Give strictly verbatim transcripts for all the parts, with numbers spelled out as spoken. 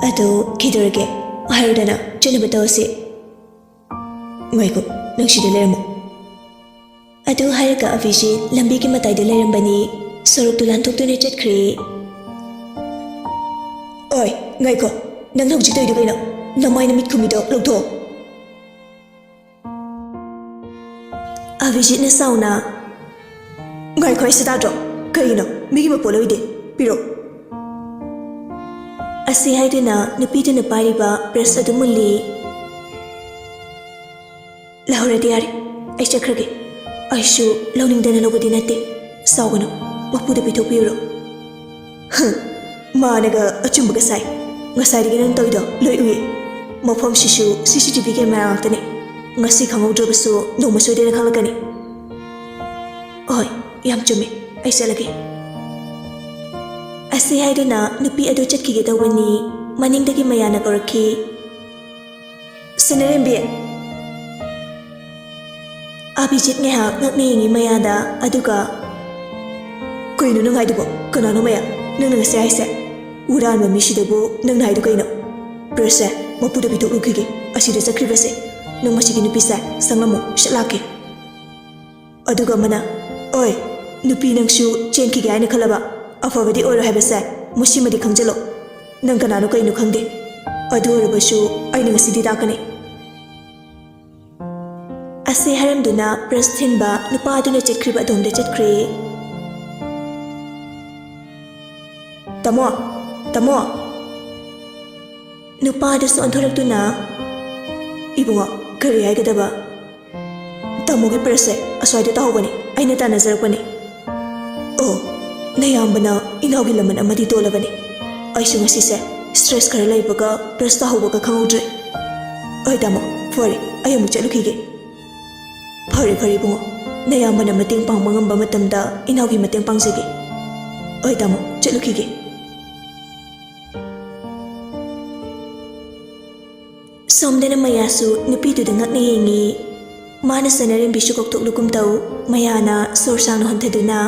ꯑꯗꯣ ꯀꯩꯗꯧꯔꯒꯦ? ꯍꯥꯏꯔꯨꯗꯅ, ꯆꯠꯅꯕ ꯇꯧꯔꯁꯤ꯫ ꯉꯥꯏꯈꯣ, ꯅꯪ ꯁꯤꯗ ꯂꯩꯔꯝꯃꯣ꯫ ꯑꯗꯨ ꯍꯥꯏꯔꯒ ꯑꯚꯤꯖꯤꯠ ꯂꯝꯕꯤꯒꯤ ꯃꯇꯥꯏꯗ ꯂꯩꯔꯝꯕꯅꯤ꯫ ꯁꯣꯔꯣꯛꯇꯨ ꯂꯥꯟꯊꯣꯛꯇꯨꯅ ꯆꯠꯈ꯭ꯔꯦ꯫ ꯑꯣꯏ, ꯉꯥꯏꯈꯣ, ꯅꯪꯅ ꯍꯧꯖꯤꯛ ꯇꯧꯔꯤꯗꯣ ꯀꯩꯅꯣ? ꯅꯃꯥꯏ ꯅꯃꯤꯠ ꯈꯨꯝꯃꯤꯗꯣ ꯂꯧꯊꯣꯛꯑꯣ꯫ ꯑꯚꯤꯖꯤꯠꯅ ꯁꯥꯎꯅ, "ꯉꯥꯏꯈꯣ, ꯑꯩꯁꯦ ꯇꯥꯗ꯭ꯔꯣ? ꯀꯩꯒꯤꯅꯣ? ꯃꯤꯒꯤ ꯃꯄꯣꯠ ꯂꯧꯏꯗꯤ꯫ ꯄꯤꯔꯛꯑꯣ꯫" ꯑꯁꯤ ꯍꯥꯏꯗꯨꯅ ꯅꯨꯄꯤꯗꯨꯅ ꯄꯥꯏꯔꯤꯕ ꯄ꯭ꯔꯁ ꯑꯗꯨ ꯃꯨꯜꯂꯤ꯫ "ꯂꯧꯍꯧꯔꯗꯤ ꯌꯥꯔꯦ, ꯑꯩ ꯆꯠꯈ꯭ꯔꯒꯦ꯫ ꯑꯩꯁꯨ ꯂꯧꯅꯤꯡꯗꯅ ꯂꯧꯕꯗꯤ ꯅꯠꯇꯦ꯫ ꯁꯥꯎꯒꯅꯨ, ꯃꯄꯨꯗ ꯄꯤꯊꯣꯛꯄꯤꯔꯨꯔꯣ꯫" ꯍ, ꯃꯥꯅꯒ ꯑꯆꯨꯝꯕꯒ ꯁꯥꯏ꯫ ꯉꯁꯥꯏꯗꯒꯤ ꯅꯪ ꯇꯧꯔꯤꯗꯣ ꯂꯣꯏ ꯎꯏ꯫ ꯃꯐꯝꯁꯤꯁꯨ ꯁꯤ ꯁꯤ ꯇꯤ ꯚꯤ ꯀꯦꯃꯦꯔꯥ ꯉꯥꯛꯇꯅꯦ꯫ ꯉꯁꯤ ꯈꯪꯍꯧꯗ꯭ꯔꯕꯁꯨ ꯅꯣꯡꯃ ꯁꯣꯏꯗꯅ ꯈꯪꯂꯛꯀꯅꯤ꯫ ꯍꯣꯏ, ꯌꯥꯝ ꯆꯨꯝꯃꯦ꯫ ꯑꯩ ꯆꯠꯂꯒꯦ꯫ ꯑꯁꯤ ꯍꯥꯏꯗꯨꯅ ꯅꯨꯄꯤ ꯑꯗꯨ ꯆꯠꯈꯤꯒꯦ ꯇꯧꯕꯅꯤ꯫ ꯃꯅꯤꯡꯗꯒꯤ ꯃꯌꯥꯅ ꯀꯧꯔꯛꯈꯤ, "ꯁꯅꯔꯦꯝꯕꯤ!" ꯑꯚꯤꯖꯤꯠ ꯉꯥꯏꯍꯥꯛ ꯉꯛꯅ ꯌꯦꯡꯉꯤ ꯃꯌꯥꯗ, ꯑꯗꯨꯒ, "ꯀꯩꯅꯣ ꯅꯪ ꯍꯥꯏꯗꯨꯕꯣ? ꯀꯅꯥꯅꯣ ꯃꯌꯥ? ꯅꯪꯅ ꯉꯁꯤ ꯍꯥꯏꯁꯦ? ꯍꯨꯔꯥꯟꯕ ꯃꯤꯁꯤꯗꯕꯨ ꯅꯪꯅ ꯍꯥꯏꯗꯨ ꯀꯩꯅꯣ?" "ꯄ꯭ꯔꯁꯁꯦ ꯃꯄꯨꯗ ꯄꯤꯊꯣꯛꯂꯨꯈꯤꯒꯦ꯫ ꯑꯁꯤꯗ ꯆꯠꯈ꯭ꯔꯤꯕꯁꯦ ꯅꯪ ꯃꯁꯤꯒꯤ ꯅꯨꯄꯤꯁꯦ ꯁꯪꯂꯝꯃꯣ, ꯁꯠ ꯂꯥꯛꯀꯦ꯫" ꯑꯗꯨꯒ ꯑꯃꯅ, "ꯑꯣꯏ, ꯅꯨꯄꯤ ꯅꯪꯁꯨ ꯆꯦꯟꯈꯤꯒꯦ ꯍꯥꯏꯅ ꯈꯜꯂꯕ? ꯑꯐꯕꯗꯤ ꯑꯣꯏꯔꯣꯏ ꯍꯥꯏꯕꯁꯦ ꯃꯁꯤꯃꯗꯤ ꯈꯪꯖꯜꯂꯣ꯫ ꯅꯪ ꯀꯅꯥꯅꯣ ꯀꯩꯅꯣ ꯈꯪꯗꯦ꯫ ꯑꯗꯨ ꯑꯣꯏꯔꯕꯁꯨ ꯑꯩꯅ ꯉꯁꯤꯗꯤ ꯇꯥꯛꯀꯅꯤ꯫" ꯑꯁꯤ ꯍꯥꯏꯔꯝꯗꯨꯅ ꯄ꯭ꯔꯁ ꯊꯤꯟꯕ ꯅꯨꯄꯥ ꯑꯗꯨꯅ ꯆꯠꯈ꯭ꯔꯤꯕ ꯑꯗꯣꯝꯗ ꯆꯠꯈ꯭ꯔꯦ꯫ "ꯇꯥꯃꯣ! ꯇꯥꯃꯣ!" ꯅꯨꯄꯥ ꯑꯗꯨꯁꯨ ꯑꯣꯟꯊꯣꯔꯛꯇꯨꯅ, "ꯏꯕꯨꯡꯉꯣ, ꯀꯔꯤ ꯍꯥꯏꯒꯗꯕ?" "ꯇꯥꯃꯣꯒꯤ ꯄ꯭ꯔꯁꯁꯦ ꯑꯁ꯭ꯋꯥꯏꯗ ꯇꯥꯍꯧꯕꯅꯤ, ꯑꯩꯅ ꯇꯥꯟꯅꯖꯔꯛꯄꯅꯤ꯫" "ꯑꯣ, ꯅꯌꯥꯝꯕꯅ ꯏꯅꯥꯎꯒꯤ ꯂꯃꯟ ꯑꯃꯗꯤ ꯇꯣꯜꯂꯕꯅꯤ꯫ ꯑꯩꯁꯨ ꯉꯁꯤꯁꯦ ꯁ꯭ꯇ꯭ꯔꯦꯁ ꯈꯔ ꯂꯩꯕꯒ ꯄ꯭ꯔꯁ ꯇꯥꯍꯧꯕꯒ ꯈꯪꯍꯧꯗ꯭ꯔꯦ꯫ ꯍꯣꯏ ꯇꯥꯃꯣ, ꯐꯔꯦ, ꯑꯩ ꯑꯃꯨꯛ ꯆꯠꯂꯨꯈꯤꯒꯦ꯫" "ꯐꯔꯦ, ꯐꯔꯦ ꯏꯕꯨꯡꯉꯣ, ꯅꯌꯥꯝꯕꯅ ꯃꯇꯦꯡ ꯄꯥꯡꯕ ꯉꯝꯕ ꯃꯇꯝꯗ ꯏꯅꯥꯎꯒꯤ ꯃꯇꯦꯡ ꯄꯥꯡꯖꯒꯦ꯫ ꯍꯣꯏ ꯇꯥꯃꯣ, ꯆꯠꯂꯨꯈꯤꯒꯦ꯫" ꯁꯣꯝꯗꯅ ꯃꯌꯥꯁꯨ ꯅꯨꯄꯤꯗꯨꯗ ꯉꯛꯅ ꯌꯦꯡꯉꯤ꯫ ꯃꯥꯅ ꯁꯅꯔꯦꯝꯕꯤꯁꯨ ꯀꯧꯊꯣꯛꯂꯨꯒꯨꯝ ꯇꯧ꯫ ꯃꯌꯥꯅ ꯁꯣꯔ ꯁꯥꯡꯅ ꯍꯣꯟꯊꯗꯨꯅ,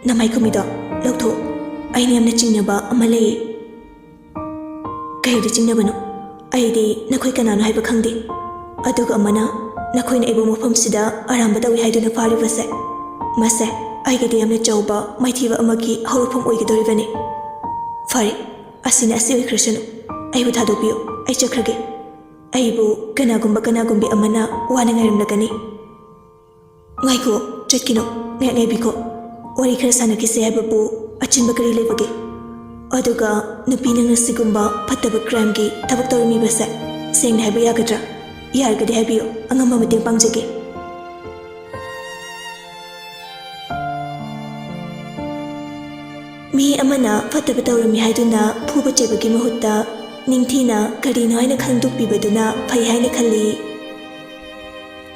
"ꯅꯃꯥꯏ ꯈꯨꯝꯃꯤꯗꯣ ꯂꯧꯊꯣꯛ꯫ ꯑꯩꯅ ꯌꯥꯝꯅ ꯆꯤꯡꯅꯕ ꯑꯃ ꯂꯩꯌꯦ꯫ ꯀꯩꯗ ꯆꯤꯡꯅꯕꯅꯣ? ꯑꯩꯗꯤ ꯅꯈꯣꯏ ꯀꯅꯥꯅꯣ ꯍꯥꯏꯕ ꯈꯪꯗꯦ꯫ ꯑꯗꯨꯒ ꯑꯃꯅ, ꯅꯈꯣꯏꯅ ꯑꯩꯕꯨ ꯃꯐꯝꯁꯤꯗ ꯑꯔꯥꯟꯕ ꯇꯧꯏ ꯍꯥꯏꯗꯨꯅ ꯐꯥꯔꯤꯕꯁꯦ, ꯃꯁꯦ ꯑꯩꯒꯤꯗꯤ ꯌꯥꯝꯅ ꯆꯥꯎꯕ ꯃꯥꯏꯊꯤꯕ ꯑꯃꯒꯤ ꯍꯧꯔꯛꯐꯝ ꯑꯣꯏꯒꯗꯧꯔꯤꯕꯅꯤ꯫ ꯐꯔꯦ, ꯑꯁꯤꯅ ꯑꯁꯤ ꯑꯣꯏꯈ꯭ꯔꯁꯅꯨ꯫ ꯑꯩꯕꯨ ꯊꯥꯗꯣꯛꯄꯤꯌꯨ, ꯑꯩ ꯆꯠꯈ꯭ꯔꯒꯦ꯫ ꯑꯩꯕꯨ ꯀꯅꯥꯒꯨꯝꯕ ꯀꯅꯥꯒꯨꯝꯕꯤ ꯑꯃꯅ ꯋꯥꯅ ꯉꯥꯏꯔꯝꯂꯒꯅꯤ꯫ ꯉꯥꯏꯈꯣ, ꯆꯠꯈꯤꯅꯨ, ꯉꯥꯏꯍꯥꯛ ꯉꯥꯏꯕꯤꯈꯣ꯫ ꯋꯥꯔꯤ ꯈꯔ ꯁꯥꯟꯅꯈꯤꯁꯦ ꯍꯥꯏꯕꯕꯨ ꯑꯆꯤꯟꯕ ꯀꯔꯤ ꯂꯩꯕꯒꯦ? ꯑꯗꯨꯒ ꯅꯨꯄꯤ ꯅꯪꯅ ꯁꯤꯒꯨꯝꯕ ꯐꯠꯇꯕ crimeꯒꯤ ꯊꯕꯛ ꯇꯧꯔꯝꯃꯤꯕꯁꯦ ꯁꯦꯡꯅ ꯍꯥꯏꯕ ꯌꯥꯒꯗ꯭ꯔꯥ? ꯌꯥꯔꯒꯗꯤ ꯍꯥꯏꯕꯤꯌꯨ, ꯑꯉꯝꯕ ꯃꯇꯦꯡ ꯄꯥꯡꯖꯒꯦ꯫ ꯃꯤ ꯑꯃꯅ ꯐꯠꯇꯕ ꯇꯧꯔꯝꯃꯤ ꯍꯥꯏꯗꯨꯅ ꯐꯨꯕ ꯆꯩꯕꯒꯤ ꯃꯍꯨꯠꯇ ꯅꯤꯡꯊꯤꯅ ꯀꯔꯤꯅꯣ ꯍꯥꯏꯅ ꯈꯪꯗꯣꯛꯄꯤꯕꯗꯨꯅ ꯐꯩ ꯍꯥꯏꯅ ꯈꯜꯂꯤ꯫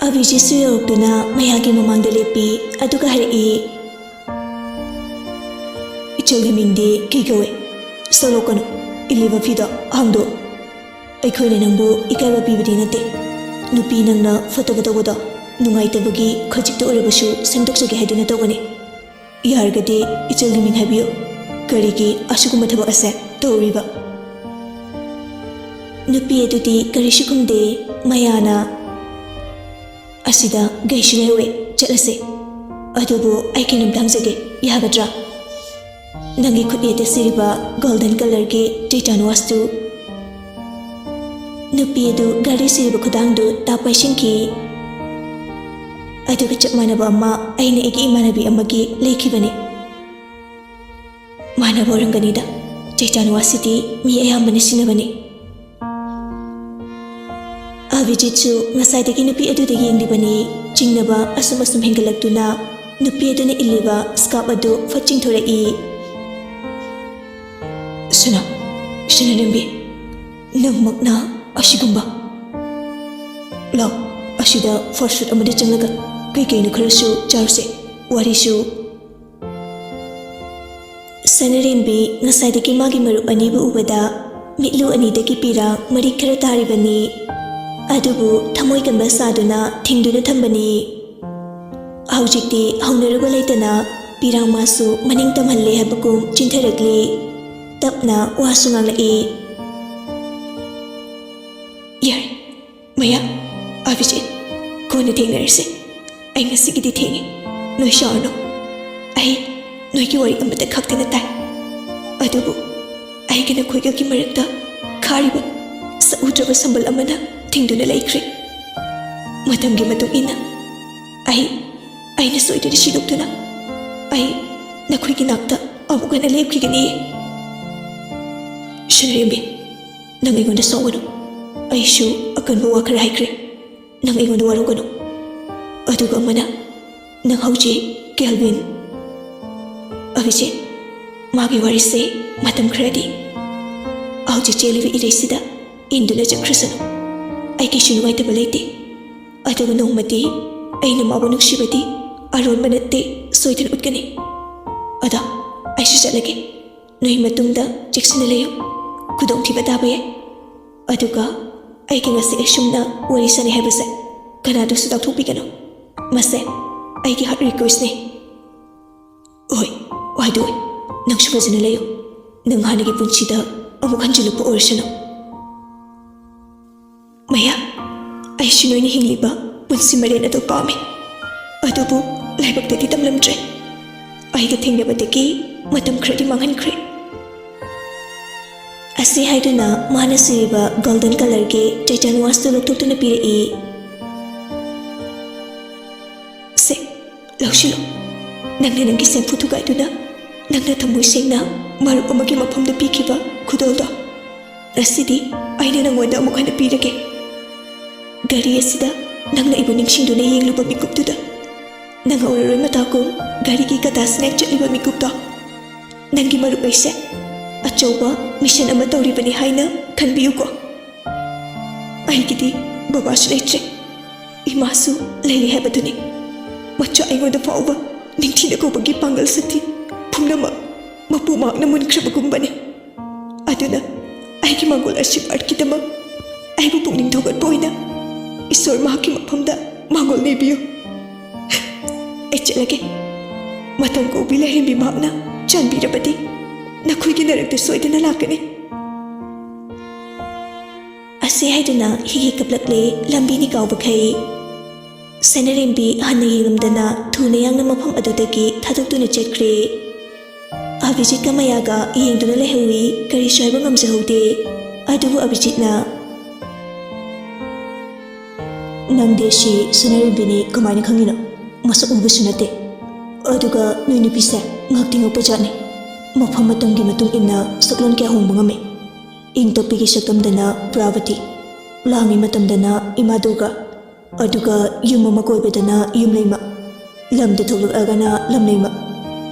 ꯑꯚꯤꯖꯤꯠꯁꯨ ꯌꯧꯔꯛꯇꯨꯅ ꯃꯌꯥꯝꯒꯤ ꯃꯃꯥꯡꯗ ꯂꯦꯞꯄꯤ, ꯑꯗꯨꯒ ꯍꯥꯏꯔꯛꯏ, "ꯏꯆꯜꯒꯤ ꯃꯤꯡꯗꯤ ꯀꯩ ꯀꯧꯏ? ꯁꯣꯂꯣꯛꯀꯅꯨ, ꯏꯜꯂꯤꯕ ꯐꯤꯗꯣ ꯍꯥꯡꯗꯣꯛꯎ꯫ ꯑꯩꯈꯣꯏꯅ ꯅꯪꯕꯨ ꯏꯀꯥꯏꯕ ꯄꯤꯕꯗꯤ ꯅꯠꯇꯦ꯫ ꯅꯨꯄꯤ ꯅꯪꯅ ꯐꯠꯇꯕ ꯇꯧꯕꯗꯣ ꯅꯨꯡꯉꯥꯏꯇꯕꯒꯤ ꯈꯖꯤꯛꯇ ꯑꯣꯏꯔꯕꯁꯨ ꯁꯦꯝꯗꯣꯛꯆꯒꯦ ꯍꯥꯏꯗꯨꯅ ꯇꯧꯕꯅꯤ꯫ ꯌꯥꯔꯒꯗꯤ ꯏꯆꯜꯒꯤ ꯃꯤꯡ ꯍꯥꯏꯕꯤꯌꯨ꯫ ꯀꯔꯤꯒꯤ ꯑꯁꯤꯒꯨꯝꯕ ꯊꯕꯛ ꯑꯁꯦ ꯇꯧꯔꯤꯕ?" ꯅꯨꯄꯤ ꯑꯗꯨꯗꯤ ꯀꯔꯤꯁꯨ ꯈꯨꯝꯗꯦ꯫ ꯃꯌꯥꯅ, "ꯑꯁꯤꯗ ꯒꯩꯁꯨ ꯂꯩꯍꯧꯋꯦ, ꯆꯠꯂꯁꯦ꯫ ꯑꯗꯨꯕꯨ ꯑꯩ ꯀꯩꯅꯣꯝꯇ ꯍꯪꯖꯒꯦ, ꯌꯥꯒꯗ꯭ꯔꯥ? ꯅꯪꯒꯤ ꯈꯨꯠ ꯌꯦꯠꯇ ꯁꯤꯔꯤꯕ golden colourꯒꯤ ꯇ꯭ꯔꯤꯇꯥꯟ watchꯇꯨ?" ꯅꯨꯄꯤ ꯑꯗꯨ ꯘꯔꯤ ꯁꯤꯔꯤꯕ ꯈꯨꯗꯥꯡꯗꯨ ꯇꯥꯞ ꯄꯥꯏꯁꯤꯟꯈꯤ꯫ "ꯑꯗꯨꯒ ꯆꯞ ꯃꯥꯟꯅꯕ ꯑꯃ ꯑꯩꯅ ꯑꯩꯒꯤ ꯏꯃꯥꯟꯅꯕꯤ ꯑꯃꯒꯤ ꯂꯩꯈꯤꯕꯅꯤ꯫ ꯃꯥꯟꯅꯕ ꯑꯣꯏꯔꯝꯒꯅꯤꯗ, ꯇ꯭ꯔꯤꯇꯥꯟ watchꯁꯤꯗꯤ ꯃꯤ ꯑꯌꯥꯝꯕꯅ ꯁꯤꯖꯤꯟꯅꯕꯅꯤ꯫" ꯑꯚꯤꯖꯤꯠꯁꯨ ꯉꯁꯥꯏꯗꯒꯤ ꯅꯨꯄꯤ ꯑꯗꯨꯗ ꯌꯦꯡꯂꯤꯕꯅꯤ꯫ ꯆꯤꯡꯅꯕ ꯑꯁꯨꯝ ꯑꯁꯨꯝ ꯍꯦꯟꯒꯠꯂꯛꯇꯨꯅ ꯅꯨꯄꯤ ꯑꯗꯨꯅ ꯏꯜꯂꯤꯕ scarf ꯑꯗꯨ ꯐꯠ ꯆꯤꯡꯊꯣꯔꯛꯏ꯫ "ꯁꯅꯥ, ꯁꯅꯥꯔꯦꯝꯕꯤ, ꯅꯪꯃꯛꯅ ꯑꯁꯤꯒꯨꯝꯕ? ꯂꯥꯎ, ꯑꯁꯤꯗ fast food ꯑꯃꯗ ꯆꯪꯂꯒ ꯀꯩ ꯀꯩꯅꯣ ꯈꯔꯁꯨ ꯆꯥꯔꯨꯁꯦ, ꯋꯥꯔꯤꯁꯨ꯫" ꯁꯅꯥꯔꯦꯝꯕꯤ ꯉꯁꯥꯏꯗꯒꯤ ꯃꯥꯒꯤ ꯃꯔꯨꯞ ꯑꯅꯤꯕꯨ ꯎꯕꯗ ꯃꯤꯠꯂꯨ ꯑꯅꯤꯗꯒꯤ ꯄꯤꯔꯥꯡ ꯃꯔꯤꯛ ꯈꯔ ꯇꯥꯔꯤꯕꯅꯤ꯫ ꯑꯗꯨꯕꯨ ꯊꯃꯣꯏ ꯀꯟꯕ ꯁꯥꯗꯨꯅ ꯊꯤꯡꯗꯨꯅ ꯊꯝꯕꯅꯤ꯫ ꯍꯧꯖꯤꯛꯇꯤ ꯍꯧꯅꯔꯨꯕ ꯂꯩꯇꯅ ꯄꯤꯔꯥꯡꯃꯥꯁꯨ ꯃꯅꯤꯡ ꯇꯝꯍꯜꯂꯦ ꯍꯥꯏꯕꯒꯨꯝ ꯆꯤꯟꯊꯔꯛꯂꯤ꯫ ꯇꯞꯅ ꯋꯥꯁꯨ ꯉꯥꯡꯂꯛꯏ꯫ "ꯌꯥꯔꯦ, ꯃꯌꯥ, ꯑꯕꯤꯖꯤꯠ, ꯀꯣꯟꯅ ꯊꯦꯡꯅꯔꯁꯦ꯫ ꯑꯩ ꯉꯁꯤꯒꯤꯗꯤ ꯊꯦꯡꯉꯦ꯫ ꯅꯣꯏ ꯁꯥꯎꯔꯅꯨ꯫ ꯑꯩ ꯅꯣꯏꯒꯤ ꯋꯥꯔꯤ ꯑꯃꯠꯇ ꯈꯛꯇꯅ ꯇꯥꯏ꯫ ꯑꯗꯨꯕꯨ ꯑꯩꯒ ꯅꯈꯣꯏꯒꯒꯤ ꯃꯔꯛꯇ ꯈꯥꯔꯤꯕ ꯁꯛꯎꯗ꯭ꯔꯕ ꯁꯝꯕꯜ ꯑꯃꯅ ꯊꯤꯡꯗꯨꯅ ꯂꯩꯈ꯭ꯔꯦ꯫ ꯃꯇꯝꯒꯤ ꯃꯇꯨꯡ ꯏꯟꯅ ꯑꯩ, ꯑꯩꯅ ꯁꯣꯏꯗꯅ ꯁꯤꯗꯣꯛꯇꯨꯅ ꯑꯩ ꯅꯈꯣꯏꯒꯤ ꯅꯥꯛꯇ ꯑꯃꯨꯛ ꯍꯟꯅ ꯂꯦꯞꯈꯤꯒꯅꯤ꯫" "ꯁꯟꯔꯦꯝꯕꯤ, ꯅꯪ ꯑꯩꯉꯣꯟꯗ ꯁꯥꯎꯒꯅꯨ꯫ ꯑꯩꯁꯨ ꯑꯀꯟꯕ ꯋꯥ ꯈꯔ ꯍꯥꯏꯈ꯭ꯔꯦ꯫ ꯅꯪ ꯑꯩꯉꯣꯟꯗ ꯋꯥꯔꯧꯒꯅꯨ꯫ ꯑꯗꯨꯒ ꯑꯃꯅ, ꯅꯪ ꯍꯧꯖꯤꯛ ꯀꯦꯜꯚꯤꯟ, ꯑꯕꯤꯖꯤꯠ, ꯃꯥꯒꯤ ꯋꯥꯔꯤꯁꯦ ꯃꯇꯝ ꯈꯔꯗꯤ ꯍꯧꯖꯤꯛ ꯆꯦꯜꯂꯤꯕ ꯏꯔꯩꯁꯤꯗ ꯏꯟꯗꯨꯅ ꯆꯠꯈ꯭ꯔꯁꯅꯨ꯫ ꯑꯩ ꯀꯩꯁꯨ ꯅꯨꯡꯉꯥꯏꯇꯕ ꯂꯩꯇꯦ꯫ ꯑꯗꯨꯒ ꯅꯣꯡꯃꯗꯤ ꯑꯩꯅ ꯃꯥꯕꯨ ꯅꯨꯡꯁꯤꯕꯗꯤ ꯑꯔꯣꯟꯕ ꯅꯠꯇꯦ, ꯁꯣꯏꯗꯅ ꯎꯠꯀꯅꯤ꯫ ꯑꯗꯣ ꯑꯩꯁꯨ ꯆꯠꯂꯒꯦ꯫ ꯅꯣꯏ ꯃꯇꯨꯡꯗ ꯆꯦꯛꯁꯤꯟꯅ ꯂꯩꯌꯨ꯫ ꯈꯨꯗꯣꯡꯊꯤꯕ ꯇꯥꯕ ꯌꯥꯏ꯫ ꯑꯗꯨꯒ ꯑꯩꯒꯤ ꯉꯁꯤ ꯑꯁꯨꯝꯅ ꯋꯥꯔꯤ ꯁꯥꯟꯅꯩ ꯍꯥꯏꯕꯁꯦ ꯀꯅꯥꯗꯁꯨ ꯇꯥꯛꯊꯣꯛꯄꯤꯒꯅꯨ꯫ ꯃꯁꯦ ꯑꯩꯒꯤ heart requestꯅꯤ꯫" "ꯍꯣꯏ, ꯍꯣꯏ, ꯑꯗꯨ ꯅꯪꯁꯨ ꯐꯖꯅ ꯂꯩꯌꯨ꯫ ꯅꯪ ꯍꯥꯟꯅꯒꯤ ꯄꯨꯟꯁꯤꯗ ꯑꯃꯨꯛ ꯍꯟꯖꯤꯜꯂꯛꯄ ꯑꯣꯏꯔꯁꯅꯨ꯫" "ꯃꯌꯥ, ꯑꯩꯁꯨ ꯅꯣꯏꯅ ꯍꯤꯡꯂꯤꯕ ꯄꯨꯟꯁꯤ ꯃꯔꯦꯟ ꯑꯗꯨ ꯄꯥꯝꯃꯤ꯫ ꯑꯗꯨꯕꯨ ꯂꯥꯏꯕꯛꯇꯗꯤ ꯇꯝꯂꯝꯗ꯭ꯔꯦ꯫ ꯑꯩꯒ ꯊꯦꯡꯅꯕꯗꯒꯤ ꯃꯇꯝ ꯈꯔꯗꯤ ꯃꯥꯡꯍꯟꯈ꯭ꯔꯦ꯫" ꯑꯁꯤ ꯍꯥꯏꯗꯨꯅ ꯃꯥꯅ ꯁꯤꯔꯤꯕ golden colourꯒꯤ Titan watchꯇꯨ ꯂꯧꯊꯣꯛꯇꯨꯅ ꯄꯤꯔꯛꯏ꯫ "ꯁꯦ, ꯂꯧꯁꯤꯜꯂꯨ꯫ ꯅꯪꯅ ꯅꯪꯒꯤ ꯁꯦꯝꯐꯨ ꯊꯨꯒꯥꯏꯗꯨꯅ ꯅꯪꯅ ꯊꯃꯣꯏ ꯁꯦꯡꯅ ꯃꯔꯨꯞ ꯑꯃꯒꯤ ꯃꯐꯝꯗ ꯄꯤꯈꯤꯕ ꯈꯨꯗꯣꯜꯗꯣ ꯉꯁꯤꯗꯤ ꯑꯩꯅ ꯅꯪꯉꯣꯟꯗ ꯑꯃꯨꯛ ꯍꯟꯅ ꯄꯤꯔꯒꯦ꯫ ꯘꯔꯤ ꯑꯁꯤꯗ ꯅꯪꯅ ꯑꯩꯕꯨ ꯅꯤꯡꯁꯤꯡꯗꯨꯅ ꯌꯦꯡꯂꯨꯕ ꯃꯤꯀꯨꯞꯇꯨꯗ ꯅꯪꯍꯧꯔꯔꯣꯏ ꯃꯇꯥꯒꯨꯝ ꯘꯔꯤꯒꯤ ꯀꯗꯥ ꯁ꯭ꯅꯦꯛ ꯆꯠꯂꯤꯕ ꯃꯤꯀꯨꯞꯇꯣ꯫ ꯅꯪꯒꯤ ꯃꯔꯨꯞ ꯑꯩꯁꯦ ꯑꯆꯧꯕ ꯃꯤꯁꯟ ꯑꯃ ꯇꯧꯔꯤꯕꯅꯤ ꯍꯥꯏꯅ ꯈꯟꯕꯤꯌꯨꯀꯣ꯫ ꯑꯩꯒꯤꯗꯤ ꯕꯕꯥꯁꯨ ꯂꯩꯇ꯭ꯔꯦ, ꯏꯃꯥꯁꯨ ꯂꯩꯔꯤ ꯍꯥꯏꯕꯗꯨꯅꯤ꯫ ꯃꯆꯥ ꯑꯩꯉꯣꯟꯗ ꯐꯥꯎꯕ ꯅꯤꯡꯊꯤꯅ ꯀꯧꯕꯒꯤ ꯄꯥꯡꯒꯜ ꯁꯛꯇꯤ ꯄꯨꯝꯅꯃꯛ ꯃꯄꯨ ꯃꯍꯥꯛꯅ ꯃꯨꯟꯈ꯭ꯔꯕꯒꯨꯝꯕꯅꯤ꯫ ꯑꯗꯨꯅ ꯑꯩꯒꯤ ꯃꯪꯒꯣꯜ ꯑꯁꯤꯔꯕꯥꯗꯀꯤꯗꯃꯛ ꯑꯩꯕꯨ ꯄꯨꯛꯅꯤꯡ ꯊꯧꯒꯠꯄ ꯑꯣꯏꯅ ꯏꯁꯣꯔ ꯃꯍꯥꯛꯀꯤ ꯃꯐꯝꯗ ꯃꯪꯒꯣꯜ ꯅꯤꯕꯤꯌꯨ꯫ ꯑꯩ ꯆꯠꯂꯒꯦ꯫" ꯃꯇꯝ ꯀꯧꯕꯤ ꯂꯥꯏꯔꯦꯝꯕꯤ ꯃꯍꯥꯛꯅ ꯆꯥꯟꯕꯤꯔꯕꯗꯤ ꯅꯈꯣꯏꯒꯤ ꯅꯥꯔꯛꯇ ꯁꯣꯏꯗꯅ ꯂꯥꯛꯀꯅꯤ꯫ ꯑꯁꯤ ꯍꯥꯏꯗꯨꯅ ꯍꯤꯒꯤ ꯀꯞꯂꯛꯂꯦ ꯂꯝꯕꯤ ꯅꯤꯀꯥꯎꯕꯈꯩ꯫ ꯁꯅꯥꯔꯦꯝꯕꯤ ꯍꯟꯅ ꯌꯦꯡꯂꯝꯗꯅ ꯊꯨꯅ ꯌꯥꯡꯅ ꯃꯐꯝ ꯑꯗꯨꯗꯒꯤ ꯊꯥꯗꯣꯛꯇꯨꯅ ꯆꯠꯈ꯭ꯔꯦ꯫ ꯑꯚꯤꯖꯤꯠꯀ ꯃꯌꯥꯒ ꯌꯦꯡꯗꯨꯅ ꯂꯩꯍꯧꯏ, ꯀꯔꯤꯁꯨ ꯍꯥꯏꯕ ꯉꯝꯖꯍꯧꯗꯦ꯫ ꯑꯗꯨꯕꯨ ꯑꯚꯤꯖꯤꯠꯅ, "ꯅꯪꯗꯤ ꯁꯤ ꯁꯅꯥꯔꯦꯝꯕꯤꯅꯤ ꯀꯃꯥꯏꯅ ꯈꯪꯉꯤꯅꯣ? ꯃꯁꯛ ꯎꯕꯁꯨ ꯅꯠꯇꯦ꯫ ꯑꯗꯨꯒ ꯅꯣꯏ ꯅꯨꯄꯤꯁꯦ ꯉꯛꯇꯤ ꯉꯛꯄ ꯖꯥꯠꯅꯤ꯫ ꯃꯐꯝ ꯃꯇꯝꯒꯤ ꯃꯇꯨꯡ ꯏꯟꯅ ꯁꯛꯂꯣꯟ ꯀꯌꯥ ꯍꯣꯡꯕ ꯉꯝꯃꯤ꯫ ꯏꯪ ꯇꯞꯄꯤꯒꯤ ꯁꯛꯇꯝꯗꯅ ꯄ꯭ꯔꯥꯚꯇꯤ, ꯂꯥꯡꯉꯤ ꯃꯇꯝꯗꯅ ꯏꯃꯥ ꯗꯨꯔꯒꯥ, ꯑꯗꯨꯒ ꯌꯨꯝ ꯑꯃ ꯀꯣꯏꯕꯗꯅ ꯌꯨꯝꯂꯩꯃ, ꯂꯝꯗ ꯊꯣꯛꯂꯛꯂꯒꯅ ꯂꯝꯂꯩꯃ꯫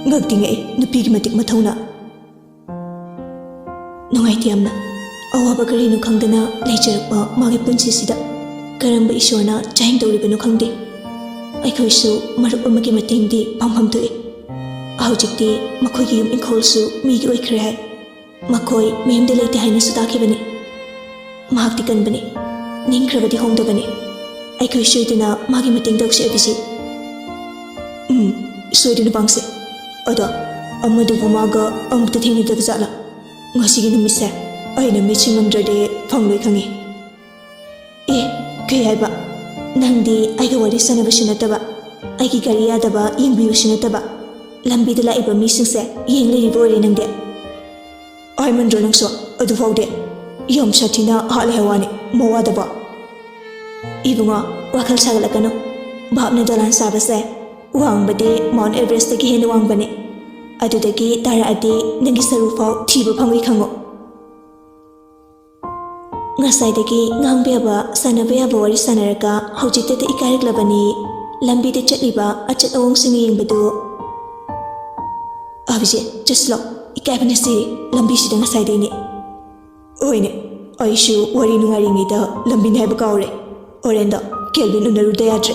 ꯉꯛꯇꯤ ꯉꯛꯏ ꯅꯨꯄꯤꯒꯤ ꯃꯇꯤꯛ ꯃꯊꯧꯅꯥ꯫ ꯅꯨꯡꯉꯥꯏꯇꯦ ꯌꯥꯝꯅ꯫ ꯑꯋꯥꯕ ꯀꯔꯤꯅꯣ ꯈꯪꯗꯅ ꯂꯩꯖꯔꯛꯄ ꯃꯥꯒꯤ ꯄꯨꯟꯁꯤꯁꯤꯗ ꯀꯔꯝꯕ ꯏꯁꯣꯔꯅ ꯆꯥꯍꯤꯡ ꯇꯧꯔꯤꯕꯅꯣ ꯈꯪꯗꯦ꯫ ꯑꯩꯈꯣꯏꯁꯨ ꯃꯔꯨꯞ ꯑꯃꯒꯤ ꯃꯇꯦꯡꯗꯤ ꯄꯥꯡꯐꯝ ꯊꯣꯛꯏ꯫ ꯍꯧꯖꯤꯛꯇꯤ ꯃꯈꯣꯏꯒꯤ ꯌꯨꯝ ꯏꯪꯈꯣꯜꯁꯨ ꯃꯤꯒꯤ ꯑꯣꯏꯈ꯭ꯔꯦ ꯍꯥꯏ꯫ ꯃꯈꯣꯏ ꯃꯌꯨꯝꯗ ꯂꯩꯇꯦ ꯍꯥꯏꯅꯁꯨ ꯇꯥꯈꯤꯕꯅꯤ꯫ ꯃꯍꯥꯛꯇꯤ ꯀꯟꯕꯅꯤ, ꯅꯤꯡꯈ꯭ꯔꯕꯗꯤ ꯍꯣꯡꯗꯕꯅꯤ꯫ ꯑꯩꯈꯣꯏ ꯁꯣꯏꯗꯅ ꯃꯥꯒꯤ ꯃꯇꯦꯡ ꯇꯧꯁꯤ, ꯑꯚꯤꯖꯤꯠ꯫ ꯎꯝ, ꯁꯣꯏꯗꯅ ꯄꯥꯡꯁꯤ꯫ ꯑꯗꯣ ꯑꯃꯗꯨꯕꯨ ꯃꯥꯒ ꯑꯃꯨꯛꯇ ꯊꯦꯡꯅꯗꯕ ꯖꯥꯠꯂꯥ? ꯉꯁꯤꯒꯤ ꯅꯨꯃꯤꯠꯁꯦ ꯑꯩꯅ ꯃꯤꯠ ꯁꯤꯡꯂꯝꯗ꯭ꯔꯗꯤ ꯐꯪꯂꯣꯏ ꯈꯪꯉꯤ꯫ ꯑꯦ, ꯀꯩ ꯍꯥꯏꯕ? ꯅꯪꯗꯤ ꯑꯩꯒ ꯋꯥꯔꯤ ꯁꯥꯟꯅꯕꯁꯨ ꯅꯠꯇꯕ, ꯑꯩꯒꯤ ꯒꯥꯔꯤ ꯌꯥꯗꯕ ꯌꯦꯡꯕꯤꯕꯁꯨ ꯅꯠꯇꯕ, ꯂꯝꯕꯤꯗ ꯂꯥꯛꯏꯕ ꯃꯤꯁꯤꯡꯁꯦ ꯌꯦꯡ ꯂꯩꯔꯤꯕ ꯑꯣꯏꯔꯦ ꯅꯪꯗꯤ꯫ ꯍꯥꯏꯃꯟꯗ꯭ꯔꯣ ꯅꯪꯁꯨ? ꯑꯗꯨꯐꯥꯎꯗꯤ ꯌꯥꯝ ꯁꯥꯊꯤꯅ ꯍꯥꯠꯂꯦ ꯍꯥꯏ ꯋꯥꯅꯤ, ꯃꯋꯥꯗꯕ꯫ ꯏꯕꯨꯡꯉꯣ, ꯋꯥꯈꯜ ꯁꯥꯒꯠꯂꯛꯀꯅꯨ꯫ ꯚꯥꯞꯅ ꯗꯣꯂꯥꯟ ꯁꯥꯕꯁꯦ ꯋꯥꯡꯕꯗꯤ ꯃꯥꯎꯟ ꯑꯦꯚꯔꯦꯁꯇꯒꯤ ꯍꯦꯟꯅ ꯋꯥꯡꯕꯅꯤ꯫ ꯑꯗꯨꯗꯒꯤ ꯇꯥꯔꯛꯑꯗꯤ ꯅꯪꯒꯤ ꯁꯔꯨ ꯐꯥꯎ ꯊꯤꯕ ꯐꯪꯉꯣꯏ ꯈꯪꯉꯨ꯫ ꯉꯁꯥꯏꯗꯒꯤ ꯉꯥꯡꯕ ꯌꯥꯕ, ꯁꯥꯟꯅꯕ ꯌꯥꯕ ꯋꯥꯔꯤ ꯁꯥꯟꯅꯔꯒ ꯍꯧꯖꯤꯛꯇꯗ ꯏꯀꯥꯏꯔꯛꯂꯕꯅꯤ꯫ ꯂꯝꯕꯤꯗ ꯆꯠꯂꯤꯕ ꯑꯆꯠ ꯑꯋꯣꯡꯁꯤꯡ ꯌꯦꯡꯕꯗꯨ꯫ ꯑꯚꯤꯖꯤꯠ, ꯆꯠꯁꯤꯂꯣ꯫ ꯏꯀꯥꯏꯕꯅ ꯁꯤꯔꯦ, ꯂꯝꯕꯤꯁꯤꯗ ꯉꯁꯥꯏꯗꯩꯅꯦ꯫ ꯍꯣꯏꯅꯦ, ꯑꯩꯁꯨ ꯋꯥꯔꯤ ꯅꯨꯡꯉꯥꯏꯔꯤꯉꯩꯗ ꯂꯝꯕꯤꯅꯦ ꯍꯥꯏꯕ ꯀꯥꯎꯔꯦ꯫ ꯑꯣꯔꯦꯟꯗ, ꯀꯦꯜꯚꯤꯟ ꯎꯅꯔꯨꯗ ꯌꯥꯗ꯭ꯔꯦ꯫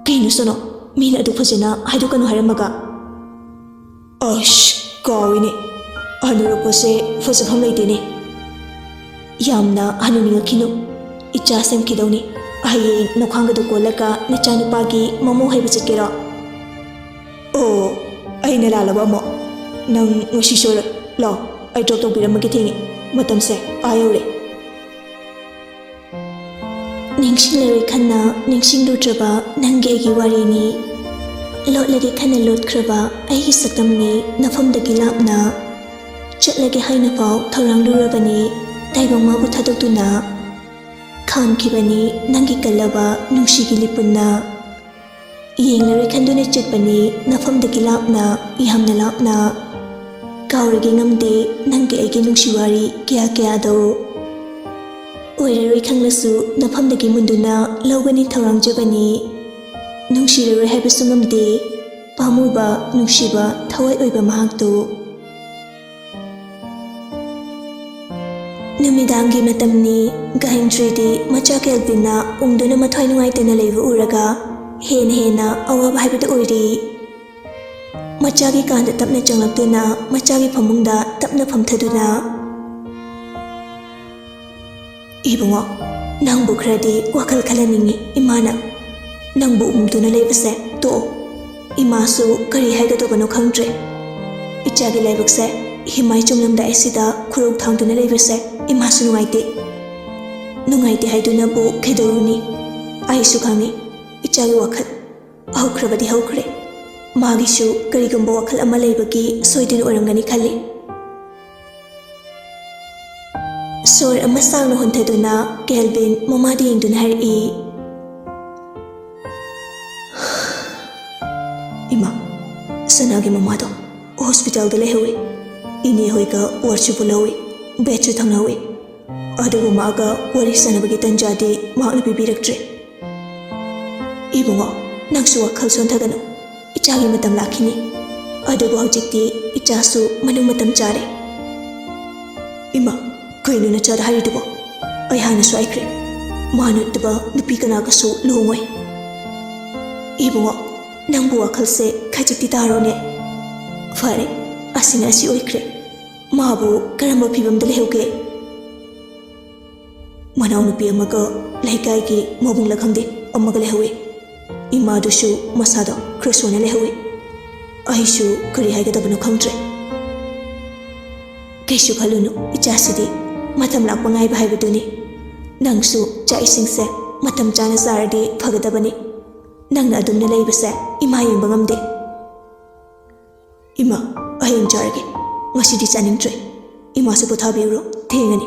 ꯀꯩꯅꯣ ꯁꯣꯅꯣ, ꯃꯤꯅ ꯑꯗꯨ ꯐꯖꯅ ꯍꯥꯏꯗꯣꯛꯀꯅꯨ ꯍꯥꯏꯔꯝꯃꯒ꯫ ꯑꯁ, ꯀꯥꯎꯏꯅꯦ꯫ ꯍꯅꯨꯔꯛꯄꯁꯦ ꯐꯖꯐꯝ ꯂꯩꯇꯦꯅꯦ꯫ ꯌꯥꯝꯅ ꯍꯅꯨꯅꯤꯡꯉꯛꯈꯤꯅꯨ꯫ ꯏꯆꯥ ꯁꯦꯝꯈꯤꯗꯧꯅꯤ꯫ ꯍꯌꯦꯡ ꯅꯈ꯭ꯋꯥꯡꯒꯗꯨ ꯀꯣꯜꯂꯒ ꯅꯆꯥꯅꯨꯄꯥꯒꯤ ꯃꯃꯧ ꯍꯩꯕ ꯆꯠꯀꯦꯔꯣ? ꯑꯣ, ꯑꯩꯅ ꯂꯥꯜꯂꯕ ꯑꯃꯨꯛ? ꯅꯪ ꯉꯁꯤ ꯁꯣꯏꯔꯣꯏ꯫ ꯂꯥꯛꯑꯣ, ꯑꯩ ꯗ꯭ꯔꯣꯞ ꯇꯧꯕꯤꯔꯝꯃꯒꯦ꯫ ꯊꯦꯡꯉꯦ, ꯃꯇꯝꯁꯦ ꯑꯥ ꯌꯧꯔꯦ꯫ ꯅꯤꯡꯁꯤꯡꯂꯔꯣꯏ ꯈꯟꯅ ꯅꯤꯡꯁꯤꯡꯂꯨꯗ꯭ꯔꯕ ꯅꯪꯒꯤ ꯑꯩꯒꯤ ꯋꯥꯔꯤꯅꯤ꯫ ꯂꯣꯠꯂꯒꯦ ꯈꯟꯅ ꯂꯣꯠꯈ꯭ꯔꯕ ꯑꯩꯒꯤ ꯁꯛꯇꯝꯅꯤ꯫ ꯅꯐꯝꯗꯒꯤ ꯂꯥꯞꯅ ꯆꯠꯂꯒꯦ ꯍꯥꯏꯅꯐꯥꯎ ꯊꯧꯔꯥꯡꯂꯨꯔꯕꯅꯤ꯫ ꯇꯥꯏꯕꯪ ꯃꯥꯕꯨ ꯊꯥꯗꯣꯛꯇꯨꯅ ꯈꯥꯝꯈꯤꯕꯅꯤ ꯅꯪꯒꯤ ꯀꯜꯂꯕ ꯅꯨꯡꯁꯤꯒꯤ ꯂꯤꯄꯨꯟꯅ꯫ ꯌꯦꯡꯂꯔꯣꯏ ꯈꯟꯗꯨꯅ ꯆꯠꯄꯅꯤ ꯅꯐꯝꯗꯒꯤ ꯂꯥꯞꯅ, ꯌꯥꯝꯅ ꯂꯥꯞꯅ꯫ ꯀꯥꯎꯔꯒꯦ ꯉꯝꯗꯦ ꯅꯪꯒꯤ ꯑꯩꯒꯤ ꯅꯨꯡꯁꯤ ꯋꯥꯔꯤ ꯀꯌꯥ ꯀꯌꯥꯗꯣ꯫ ꯑꯣꯏꯔꯔꯣꯏ ꯈꯪꯂꯁꯨ ꯅꯐꯝꯗꯒꯤ ꯃꯨꯟꯗꯨꯅ ꯂꯧꯒꯅꯤ ꯊꯧꯔꯥꯡꯖꯕꯅꯤ꯫ ꯅꯨꯡꯁꯤꯔꯔꯣꯏ ꯍꯥꯏꯕꯁꯨ ꯉꯝꯗꯦ ꯄꯥꯝꯃꯨꯕ, ꯅꯨꯡꯁꯤꯕ, ꯊꯋꯥꯏ ꯑꯣꯏꯕ ꯃꯍꯥꯛꯇꯨ꯫ ꯅꯨꯃꯤꯗꯥꯡꯒꯤ ꯃꯇꯝꯅꯤ꯫ ꯒꯥꯌꯟꯇ꯭ꯔꯤꯗꯤ ꯃꯆꯥ ꯀꯦꯜꯚꯤꯟꯅ ꯎꯪꯗꯨꯅ ꯃꯊ꯭ꯋꯥꯏ ꯅꯨꯡꯉꯥꯏꯇꯅ ꯂꯩꯕ ꯎꯔꯒ ꯍꯦꯟꯅ ꯍꯦꯟꯅ ꯑꯋꯥꯕ ꯍꯥꯏꯕꯗꯨ ꯑꯣꯏꯔꯤ꯫ ꯃꯆꯥꯒꯤ ꯀꯥꯗ ꯇꯞꯅ ꯆꯪꯂꯛꯇꯨꯅ ꯃꯆꯥꯒꯤ ꯐꯃꯨꯡꯗ ꯇꯞꯅ ꯐꯝꯊꯗꯨꯅ, "ꯏꯕꯨꯡꯉꯣ, ꯅꯪꯕꯨ ꯈꯔꯗꯤ ꯋꯥꯈꯜ ꯈꯜꯍꯟꯅꯤꯡꯉꯤ ꯏꯃꯥꯅ꯫ ꯅꯪꯕꯨ ꯎꯝꯗꯨꯅ ꯂꯩꯕꯁꯦ ꯇꯣꯛꯑꯣ꯫ ꯏꯃꯥꯁꯨ ꯀꯔꯤ ꯍꯥꯏꯒꯗꯕꯅꯣ ꯈꯪꯗ꯭ꯔꯦ꯫ ꯏꯆꯥꯒꯤ ꯂꯥꯏꯕꯛꯁꯦ ꯍꯤꯃꯥꯏ ꯆꯨꯝꯂꯝꯗꯥꯏ ꯑꯁꯤꯗ ꯈꯨꯔꯧ ꯊꯥꯡꯗꯨꯅ ꯂꯩꯕꯁꯦ ꯏꯃꯥꯁꯨ ꯅꯨꯡꯉꯥꯏꯇꯦ꯫ ꯅꯨꯡꯉꯥꯏꯇꯦ ꯍꯥꯏꯗꯨꯅꯕꯨ ꯀꯩꯗꯧꯔꯨꯅꯤ? ꯑꯩꯁꯨ ꯈꯪꯉꯤ ꯏꯆꯥꯒꯤ ꯋꯥꯈꯜ꯫ ꯍꯧꯈ꯭ꯔꯕꯗꯤ ꯍꯧꯈ꯭ꯔꯦ꯫ ꯃꯥꯒꯤꯁꯨ ꯀꯔꯤꯒꯨꯝꯕ ꯋꯥꯈꯜ ꯑꯃ ꯂꯩꯕꯒꯤ ꯁꯣꯏꯗꯅ ꯑꯣꯏꯔꯝꯒꯅꯤ ꯈꯜꯂꯤ꯫" ꯁꯣꯔ ꯑꯃ ꯁꯥꯡꯅ ꯍꯣꯟꯊꯗꯨꯅ ꯀꯦꯜꯚꯤꯟ ꯃꯃꯥꯗ ꯌꯦꯡꯗꯨꯅ ꯍꯥꯏꯔꯛꯏ, "ꯏꯃꯥ, ꯁꯅꯥꯒꯤ ꯃꯃꯥꯗꯣ ꯍꯣꯁꯄꯤꯇꯥꯜꯗ ꯂꯩꯍꯧꯏ꯫ ꯏꯅꯦ ꯍꯣꯏꯒ ꯋꯥꯔꯗꯁꯨ ꯄꯨꯜꯍꯧꯏ, ꯕꯦꯗꯁꯨ ꯊꯪꯅꯍꯧꯏ꯫ ꯑꯗꯨꯕꯨ ꯃꯥꯒ ꯋꯥꯔꯤ ꯁꯥꯟꯅꯕꯒꯤ ꯇꯟꯖꯥꯗꯤ ꯃꯍꯥꯛꯅ ꯄꯤꯕꯤꯔꯛꯇ꯭ꯔꯦ꯫ ꯏꯕꯨꯡꯉꯣ, ꯅꯪꯁꯨ ꯋꯥꯈꯜ ꯁꯣꯟꯊꯒꯅꯨ꯫ ꯏꯆꯥꯒꯤ ꯃꯇꯝ ꯂꯥꯛꯈꯤꯅꯤ꯫ ꯑꯗꯨꯕꯨ ꯍꯧꯖꯤꯛꯇꯤ ꯏꯆꯥꯁꯨ ꯃꯅꯨꯡ ꯃꯇꯝ ꯆꯥꯔꯦ꯫" "ꯏꯃꯥ, ꯀꯩꯅꯣ ꯅꯆꯥꯗ ꯍꯥꯏꯔꯤꯗꯨꯕꯣ? ꯑꯩ ꯍꯥꯟꯅꯁꯨ ꯍꯥꯏꯈ꯭ꯔꯦ, ꯃꯥ ꯅꯠꯇꯕ ꯅꯨꯄꯤ ꯀꯅꯥꯒꯁꯨ ꯂꯨꯍꯣꯡꯉꯣꯏ꯫" "ꯏꯕꯨꯡꯉꯣ, ꯅꯪꯕꯨ ꯋꯥꯈꯜꯁꯦ ꯈꯖꯤꯛꯇꯤ ꯇꯥꯔꯣꯅꯦ꯫" "ꯐꯔꯦ, ꯑꯁꯤꯅ ꯑꯁꯤ ꯑꯣꯏꯈ꯭ꯔꯦ꯫ ꯃꯥꯕꯨ ꯀꯔꯝꯕ ꯐꯤꯕꯝꯗ ꯂꯩꯍꯧꯒꯦ?" "ꯃꯅꯥꯎꯅꯨꯄꯤ ꯑꯃꯒ ꯂꯩꯀꯥꯏꯒꯤ ꯃꯕꯨꯡꯂ ꯈꯪꯗꯦ ꯑꯃꯒ ꯂꯩꯍꯧꯏ꯫ ꯏꯃꯥꯗꯨꯁꯨ ꯃꯁꯥꯗꯣ ꯈꯔ ꯁꯣꯟꯅ ꯂꯩꯍꯧꯏ꯫ ꯑꯩꯁꯨ ꯀꯔꯤ ꯍꯥꯏꯒꯗꯕꯅꯣ ꯈꯪꯗ꯭ꯔꯦ꯫ ꯀꯩꯁꯨ ꯈꯜꯂꯨꯅꯨ, ꯏꯆꯥꯁꯤꯗꯤ ꯃꯇꯝ ꯂꯥꯛꯄ ꯉꯥꯏꯕ ꯍꯥꯏꯕꯗꯨꯅꯤ꯫ ꯅꯪꯁꯨ ꯆꯥꯛ ꯏꯁꯤꯡꯁꯦ ꯃꯇꯝ ꯆꯥꯅ ꯆꯥꯔꯗꯤ ꯐꯒꯗꯕꯅꯤ꯫ ꯅꯪꯅ ꯑꯗꯨꯝꯅ ꯂꯩꯕꯁꯦ ꯏꯃꯥ ꯌꯦꯡꯕ ꯉꯝꯗꯦ꯫ ꯏꯃꯥ, ꯍꯌꯦꯡ ꯆꯥꯔꯒꯦ꯫ ꯉꯁꯤꯗꯤ ꯆꯥꯅꯤꯡꯗ꯭ꯔꯦ꯫ ꯏꯃꯥꯁꯨ ꯄꯣꯊꯥꯕꯤꯔꯨꯔꯣ, ꯊꯦꯡꯉꯅꯤ꯫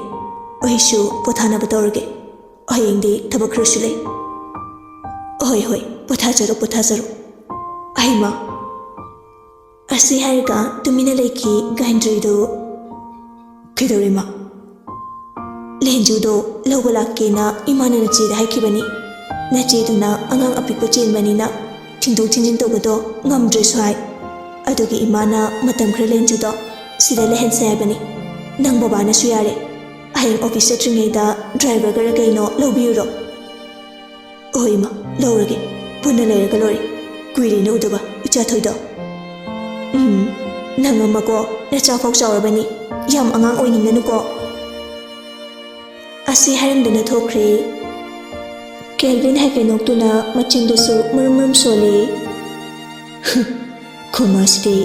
ꯑꯩꯁꯨ ꯄꯣꯊꯥꯅꯕ ꯇꯧꯔꯒꯦ꯫ ꯍꯌꯦꯡꯗꯤ ꯊꯕꯛ ꯈꯔꯁꯨ ꯂꯩ꯫ ꯍꯣꯏ, ꯍꯣꯏ, ꯄꯣꯊꯥꯖꯔꯣ, ꯄꯣꯊꯥꯖꯔꯣ꯫ ꯑꯩꯃ, ꯑꯁꯤ ꯍꯥꯏꯔꯒ ꯇꯨꯃꯤꯟꯅ ꯂꯩꯈꯤ ꯒꯥꯏꯟꯗ꯭ꯔꯤꯗꯨ꯫ ꯀꯩꯗꯧꯔꯦ, ꯏꯃꯥ? ꯂꯦꯟꯖꯨꯗꯣ ꯂꯧꯕ ꯂꯥꯛꯀꯦꯅ ꯏꯃꯥꯅ ꯅꯆꯦꯗ ꯍꯥꯏꯈꯤꯕꯅꯤ꯫ ꯅꯆꯦꯗꯨꯅ ꯑꯉꯥꯡ ꯑꯄꯤꯛꯄ ꯆꯦꯟꯕꯅꯤꯅ ꯊꯤꯟꯗꯣꯛ ꯊꯤꯟꯖꯤꯟ ꯇꯧꯕꯗꯣ ꯉꯝꯗ꯭ꯔꯦꯁꯨ ꯍꯥꯏ꯫ ꯑꯗꯨꯒꯤ ꯏꯃꯥꯅ ꯃꯇꯝ ꯈꯔ ꯂꯦꯟꯖꯨꯗꯣ ꯁꯤꯗ ꯂꯩꯍꯟꯁꯦ ꯍꯥꯏꯕꯅꯤ꯫ ꯅꯪ ꯕꯕꯥꯅꯁꯨ ꯌꯥꯔꯦ꯫ ꯍꯌꯦꯡ ꯑꯣꯐꯤꯁ ꯆꯠꯇ꯭ꯔꯤꯉꯩꯗ ꯗ꯭ꯔꯥꯏꯚꯔꯒꯔ ꯀꯩꯅꯣ ꯂꯧꯕꯤꯔꯨꯔꯣ꯫ ꯍꯣꯏ ꯏꯃꯥ, ꯂꯧꯔꯒꯦ꯫ ꯄꯨꯟꯅ ꯂꯩꯔꯒ ꯂꯣꯏꯔꯦ꯫ ꯀꯨꯏꯔꯦꯅ ꯎꯗꯕ ꯏꯆꯥ ꯊꯣꯏꯗꯣ꯫ ꯎꯝ, ꯅꯪ ꯑꯃꯀꯣ, ꯅꯆꯥ ꯐꯥꯎ ꯆꯥꯎꯔꯕꯅꯤ꯫ ꯌꯥꯝ ꯑꯉꯥꯡ ꯑꯣꯏꯅꯤꯡꯒꯅꯨꯀꯣ꯫ ꯑꯁꯤ ꯍꯥꯏꯔꯝꯗꯨꯅ ꯊꯣꯛꯈ꯭ꯔꯦ꯫ ꯀꯦꯜꯚꯤꯟ ꯍꯥꯏꯐꯦꯠ ꯅꯣꯛꯇꯨꯅ ꯃꯆꯤꯟꯗꯨꯁꯨ ꯃꯔꯨꯝ ꯃꯔꯨꯝ ꯁꯣꯜꯂꯤ꯫ ꯈꯨꯃꯥꯁꯤꯗꯤ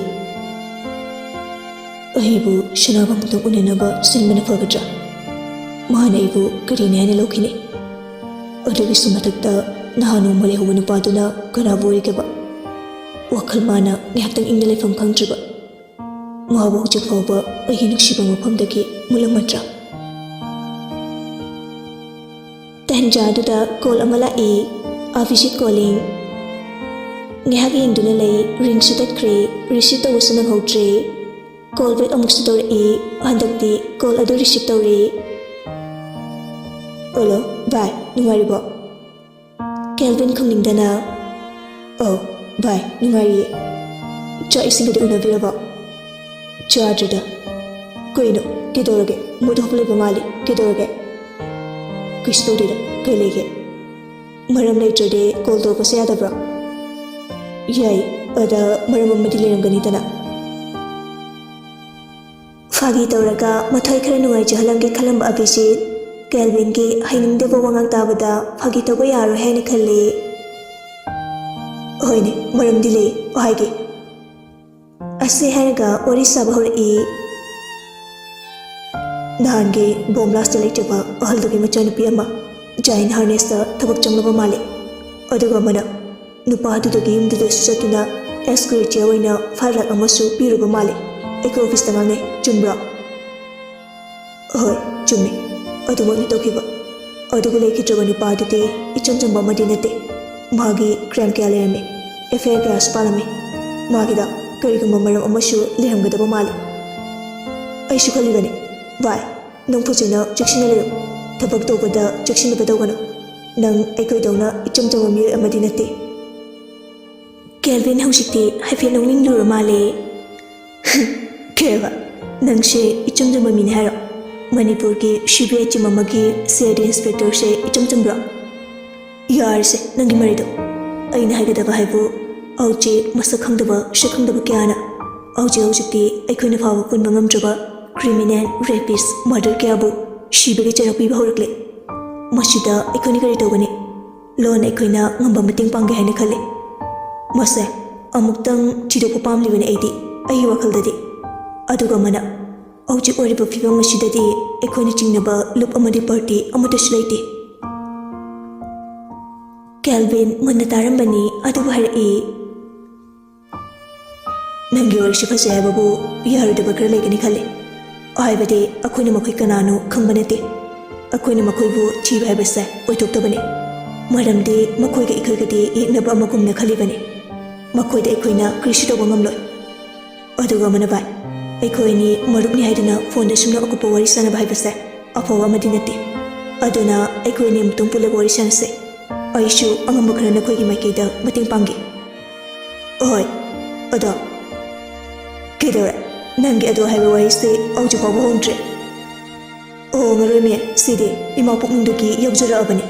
ꯑꯩꯕꯨ ꯁꯅꯥꯕꯝꯗ ꯎꯅꯅꯕ ꯁꯤꯟꯕꯅ ꯐꯒꯗ꯭ꯔꯥ? ꯃꯥꯅ ꯑꯩꯕꯨ ꯀꯔꯤꯅꯤ ꯍꯥꯏꯅ ꯂꯧꯈꯤꯅꯤ? ꯑꯗꯨꯒꯤꯁꯨ ꯃꯊꯛꯇ ꯅꯍꯥꯟ ꯅꯣꯡꯃ ꯂꯩꯍꯧꯕ ꯅꯨꯄꯥꯗꯨꯅ ꯀꯅꯥꯕꯨ ꯑꯣꯏꯔꯤꯒꯦꯕ? ꯋꯥꯈꯜ ꯃꯥꯅ ꯉꯥꯏꯍꯥꯛꯇꯪ ꯏꯪꯅ ꯂꯩꯐꯝ ꯈꯪꯗ꯭ꯔꯤꯕ꯫ ꯃꯥꯕꯨ ꯍꯧꯖꯤꯛ ꯐꯥꯎꯕ ꯑꯩꯒꯤ ꯅꯨꯡꯁꯤꯕ ꯃꯐꯝꯗꯒꯤ ꯃꯨꯜꯂꯝꯃꯗ꯭ꯔꯥ? ꯇꯟꯖꯥꯗꯨꯗ ꯀꯣꯜ ꯑꯃ ꯂꯥꯛꯏ꯫ ꯑꯚꯤꯖꯤꯠ ꯀꯣꯂꯤꯡ꯫ ꯉꯥꯏꯍꯥꯛ ꯌꯦꯡꯗꯨꯅ ꯂꯩ, ꯔꯤꯡꯁꯨ ꯇꯠꯈ꯭ꯔꯦ, ꯔꯤꯁꯤꯞ ꯇꯧꯕꯁꯨ ꯅꯪꯍꯧꯗ꯭ꯔꯦ꯫ ꯀꯣꯜ ꯕꯦꯛ ꯑꯃꯨꯛꯁꯨ ꯇꯧꯔꯛꯏ, ꯍꯟꯗꯛꯇꯤ ꯀꯣꯜ ꯑꯗꯨ ꯔꯤꯁꯤꯞ ꯇꯧꯔꯦ꯫ ꯍꯜꯂꯣ, ꯚꯥꯏ, ꯅꯨꯡꯉꯥꯏꯔꯤꯕꯣ? ꯀꯦꯜꯚꯤꯟ ꯈꯨꯝꯅꯤꯡꯗꯅ, "ꯑꯧ, ꯚꯥꯏ, ꯅꯨꯡꯉꯥꯏꯔꯤꯌꯦ꯫ ꯆꯥꯛ ꯏꯁꯤꯡꯒꯗꯤ ꯎꯅꯕꯤꯔꯕꯣ?" "ꯆꯥꯗ꯭ꯔꯤꯗ꯫ ꯀꯩꯅꯣ, ꯀꯩꯗꯧꯔꯒꯦ? ꯃꯨꯠ ꯑꯣꯐ ꯂꯩꯕ ꯃꯥꯜꯂꯤ꯫ ꯀꯩꯗꯧꯔꯒꯦ?" "ꯀꯩꯁꯨ ꯇꯧꯗꯦꯗ꯫ ꯀꯩ ꯂꯩꯒꯦ? ꯃꯔꯝ ꯂꯩꯇ꯭ꯔꯗꯤ ꯀꯣꯜ ꯇꯧꯔꯛꯄꯁꯦ ꯌꯥꯗꯕ꯭ꯔꯣ?" "ꯌꯥꯏ, ꯑꯗ ꯃꯔꯝ ꯑꯃꯗꯤ ꯂꯩꯔꯝꯒꯅꯤꯗꯅ?" ꯐꯥꯒꯤ ꯇꯧꯔꯒ ꯃꯊ꯭ꯋꯥꯏ ꯈꯔ ꯅꯨꯡꯉꯥꯏꯖꯍꯜꯂꯝꯒꯦ ꯈꯜꯂꯝꯕ ꯑꯚꯤꯖꯤꯠ, ꯀꯦꯜꯚꯤꯟꯒꯤ ꯍꯩꯅꯤꯡꯗꯕ ꯋꯥꯉꯥꯡ ꯇꯥꯕꯗ ꯐꯥꯒꯤ ꯇꯧꯕ ꯌꯥꯔꯣꯏ ꯍꯥꯏꯅ ꯈꯜꯂꯤ꯫ "ꯍꯣꯏꯅꯦ, ꯃꯔꯝꯗꯤ ꯂꯩ, ꯍꯥꯏꯒꯦ꯫ ꯁꯦ ꯍꯥꯏꯔꯒ ꯋꯥꯔꯤ ꯁꯥꯕ ꯍꯧꯔꯛꯏ꯫ ꯅꯍꯥꯟꯒꯤ ꯕꯣꯝ ꯕ꯭ꯂꯥꯁꯇ ꯂꯩꯇ꯭ꯔꯕ ꯑꯍꯜꯗꯨꯒꯤ ꯃꯆꯥꯅꯨꯄꯤ ꯑꯃ ꯖꯥꯏꯟ ꯍꯥꯔꯅꯦꯁꯇ ꯊꯕꯛ ꯆꯪꯂꯕ ꯃꯥꯜꯂꯦ꯫ ꯑꯗꯨꯒ ꯑꯃꯅ ꯅꯨꯄꯥ ꯑꯗꯨꯗꯒꯤ ꯌꯨꯝꯗꯨꯗꯁꯨ ꯆꯠꯇꯨꯅ ꯑꯦꯁꯀꯣꯔꯠ ꯑꯣꯏꯅ ꯐꯥꯏꯚ ꯂꯥꯈ ꯑꯃꯁꯨ ꯄꯤꯔꯨꯕ ꯃꯥꯜꯂꯦ꯫ ꯑꯩꯈꯣꯏ ꯑꯣꯐꯤꯁꯇ ꯉꯥꯡꯅꯩ, ꯆꯨꯝꯕ꯭ꯔꯣ? ꯍꯣꯏ, ꯆꯨꯝꯃꯤ꯫ ꯑꯗꯨꯃꯛꯅ ꯇꯧꯈꯤꯕ꯫ ꯑꯗꯨꯒ ꯂꯩꯈꯤꯗ꯭ꯔꯕ ꯅꯨꯄꯥ ꯑꯗꯨꯗꯤ ꯏꯆꯝ ꯆꯝꯕ ꯑꯃꯗꯤ ꯅꯠꯇꯦ꯫ ꯃꯥꯒꯤ ꯀ꯭ꯔꯥꯏꯝ ꯀꯌꯥ ꯂꯩꯔꯝꯃꯤ, ꯑꯦꯐ ꯑꯥꯏ ꯑꯥꯔ ꯀꯌꯥꯁꯨ ꯄꯥꯜꯂꯝꯃꯤ꯫ ꯃꯥꯒꯤꯗ ꯀꯔꯤꯒꯨꯝꯕ ꯃꯔꯝ ꯑꯃꯁꯨ ꯂꯩꯔꯝꯒꯗꯕ ꯃꯥꯜꯂꯤ꯫ ꯑꯩꯁꯨ ꯈꯜꯂꯤꯕꯅꯤ꯫ ꯚꯥꯏ, ꯅꯪ ꯐꯖꯅ ꯆꯦꯛꯁꯤꯟꯅ ꯂꯩꯌꯨ꯫ ꯊꯕꯛ ꯇꯧꯕꯗ ꯆꯦꯛꯁꯤꯟꯅꯕ ꯇꯧꯒꯅꯨ꯫ ꯅꯪ ꯑꯩꯈꯣꯏꯗꯧꯅ ꯏꯆꯝ ꯆꯝꯕ ꯃꯤꯑꯣꯏ ꯑꯃꯗꯤ ꯅꯠꯇꯦ꯫ ꯀꯦꯜꯚꯤꯟ ꯍꯧꯖꯤꯛꯇꯤ ꯍꯥꯏꯐꯦꯠ ꯅꯣꯛꯅꯤꯡꯂꯨꯔ ꯃꯥꯜꯂꯦ꯫ ꯀꯩꯕ? ꯅꯪꯁꯦ ꯏꯆꯝ ꯆꯝꯕ ꯃꯤꯅꯦ ꯍꯥꯏꯔꯣ? ꯃꯅꯤꯄꯨꯔꯒꯤ ꯁꯤ ꯕꯤ ꯑꯥꯏ ꯇꯤꯝ ꯑꯃꯒꯤ ꯁꯤ ꯑꯥꯏ ꯗꯤ ꯏꯟꯁꯄꯦꯛꯇꯔꯁꯦ ꯏꯆꯝ ꯆꯝꯕ꯭ꯔꯣ? ꯌꯥꯔꯦꯁꯦ ꯅꯪꯒꯤ ꯃꯔꯩꯗꯣ꯫ ꯑꯩꯅ ꯍꯥꯏꯒꯗꯕ ꯍꯥꯏꯕꯨ, ꯍꯧꯖꯤꯛ ꯃꯁꯛ ꯈꯪꯗꯕ, ꯁꯛ ꯈꯪꯗꯕ ꯀꯌꯥꯅ ꯍꯧꯖꯤꯛ ꯍꯧꯖꯤꯛꯇꯤ ꯑꯩꯈꯣꯏꯅ ꯐꯥꯎꯕ ꯄꯨꯟꯕ ꯉꯝꯗ꯭ꯔꯕ ꯀ꯭ꯔꯤꯃꯤꯅꯦꯜ, ꯔꯦꯄꯤꯁ, ꯃꯔꯗꯔ ꯀꯌꯥꯕꯨ ꯁꯤꯕꯒꯤ ꯆꯩꯔꯥꯛ ꯄꯤꯕ ꯍꯧꯔꯛꯂꯦ꯫ ꯃꯁꯤꯗ ꯑꯩꯈꯣꯏꯅ ꯀꯔꯤ ꯇꯧꯒꯅꯤ? ꯂꯣꯟ ꯑꯩꯈꯣꯏꯅ ꯉꯝꯕ ꯃꯇꯦꯡ ꯄꯥꯡꯒꯦ ꯍꯥꯏꯅ ꯈꯜꯂꯤ꯫ ꯃꯁꯦ ꯑꯃꯨꯛꯇꯪ ꯊꯤꯗꯣꯛꯄ ꯄꯥꯝꯂꯤꯕꯅꯤ ꯑꯩꯗꯤ, ꯑꯩꯒꯤ ꯋꯥꯈꯜꯗꯗꯤ꯫ ꯑꯗꯨꯒ ꯑꯃꯅ, ꯍꯧꯖꯤꯛ ꯑꯣꯏꯔꯤꯕ ꯐꯤꯕꯝ ꯑꯁꯤꯗꯗꯤ ꯑꯩꯈꯣꯏꯅ ꯆꯤꯡꯅꯕ ꯂꯨꯞ ꯑꯃꯗꯤ ꯄꯥꯔꯇꯤ ꯑꯃꯠꯇꯁꯨ ꯂꯩꯇꯦ꯫ ꯀꯦꯜꯚꯤꯟ ꯃꯨꯟꯅ ꯇꯥꯔꯝꯕꯅꯤ, ꯑꯗꯨꯕꯨ ꯍꯥꯏꯔꯛꯏ, "ꯅꯪꯒꯤ ꯋꯥꯔꯤꯁꯤ ꯐꯖꯩ ꯍꯥꯏꯕꯕꯨ ꯌꯥꯔꯣꯏꯗꯕ ꯈꯔ ꯂꯩꯒꯅꯤ ꯈꯜꯂꯤ꯫ ꯍꯥꯏꯕꯗꯤ ꯑꯩꯈꯣꯏꯅ ꯃꯈꯣꯏ ꯀꯅꯥꯅꯣ ꯈꯪꯕ ꯅꯠꯇꯦ꯫ ꯑꯩꯈꯣꯏꯅ ꯃꯈꯣꯏꯕꯨ ꯊꯤꯕ ꯍꯥꯏꯕꯁꯦ ꯑꯣꯏꯊꯣꯛꯇꯕꯅꯤ꯫ ꯃꯔꯝꯗꯤ ꯃꯈꯣꯏꯒ ꯑꯩꯈꯣꯏꯒꯗꯤ ꯌꯦꯛꯅꯕ ꯑꯃꯒꯨꯝꯅ ꯈꯜꯂꯤꯕꯅꯤ꯫ ꯃꯈꯣꯏꯗ ꯑꯩꯈꯣꯏꯅ ꯀꯔꯤꯁꯨ ꯇꯧꯕ ꯉꯝꯂꯣꯏ꯫ ꯑꯗꯨꯒ ꯑꯃꯅ ꯚꯥꯏ, ꯑꯩꯈꯣꯏ ꯑꯅꯤ ꯃꯔꯨꯞꯅꯤ ꯍꯥꯏꯗꯨꯅ ꯐꯣꯟꯗ ꯁꯨꯝꯅ ꯑꯀꯨꯞꯄ ꯋꯥꯔꯤ ꯁꯥꯟꯅꯕ ꯍꯥꯏꯕꯁꯦ ꯑꯐꯕ ꯑꯃꯗꯤ ꯅꯠꯇꯦ꯫ ꯑꯗꯨꯅ ꯑꯩꯈꯣꯏ ꯑꯅꯤ ꯑꯃꯨꯛꯇꯪ ꯄꯨꯜꯂꯒ ꯋꯥꯔꯤ ꯁꯥꯟꯅꯁꯦ꯫ ꯑꯩꯁꯨ ꯑꯉꯝꯕ ꯈꯔ ꯅꯈꯣꯏꯒꯤ ꯃꯥꯏꯀꯩꯗ ꯃꯇꯦꯡ ꯄꯥꯡꯒꯦ꯫" "ꯑꯍꯣꯏ, ꯑꯗꯣ ꯀꯩꯗꯧꯔꯦ? ꯅꯪꯒꯤ ꯑꯗꯣ ꯍꯥꯏꯕ ꯋꯥꯔꯤꯁꯦ ꯍꯧꯖꯤꯛ ꯐꯥꯎꯕ ꯍꯣꯡꯗ꯭ꯔꯤ꯫" "ꯑꯣ, ꯉꯔꯣꯏꯃꯦ, ꯁꯤꯗꯤ ꯏꯃꯥ ꯄꯨꯛꯅꯨꯡꯗꯒꯤ ꯌꯧꯖꯔꯛꯑꯕꯅꯤ꯫"